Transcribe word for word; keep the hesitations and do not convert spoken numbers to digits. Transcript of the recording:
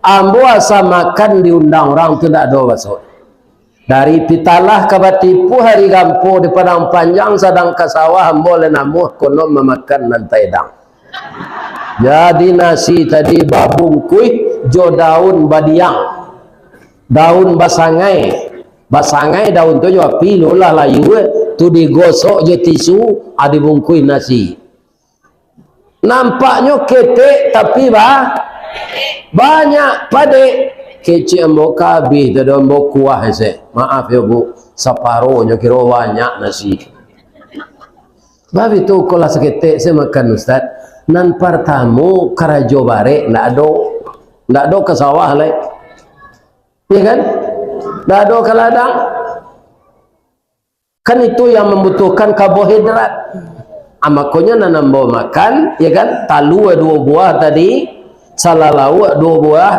Ambo asa makan diundang urang tu ndak ado baso. Dari Pitalah ka Batipuah ari gampo di Padang Panjang, sadang ka sawah ambo lai namuah konon mamakan nan taedang. Jadi nasi tadi babungkuih jo daun badiang, daun basangai. Basangai daun tu jo api, lo lah layu, eh. Tu digosok jo tisu, ah, dibungkuih nasi. Nampaknyo ketek, tapi ba-, banyak padek. Kecek ambo ka abih tu, ambo kuah ese. Maaf yo, Bu, saparonyo kiro banyak nasi. Babi tu, ko lah saketek se makan, Ustaz. Nan partamo, karajo barek ndak ado. Ndak ado ka sawah lai. Ya kan? Ndak ado ka ladang. Kan itu yang mambutuhkan karbohidrat. Ah, makonyo nan ambo makan, ya kan? Talua duo buah tadi, salalauak duo buah,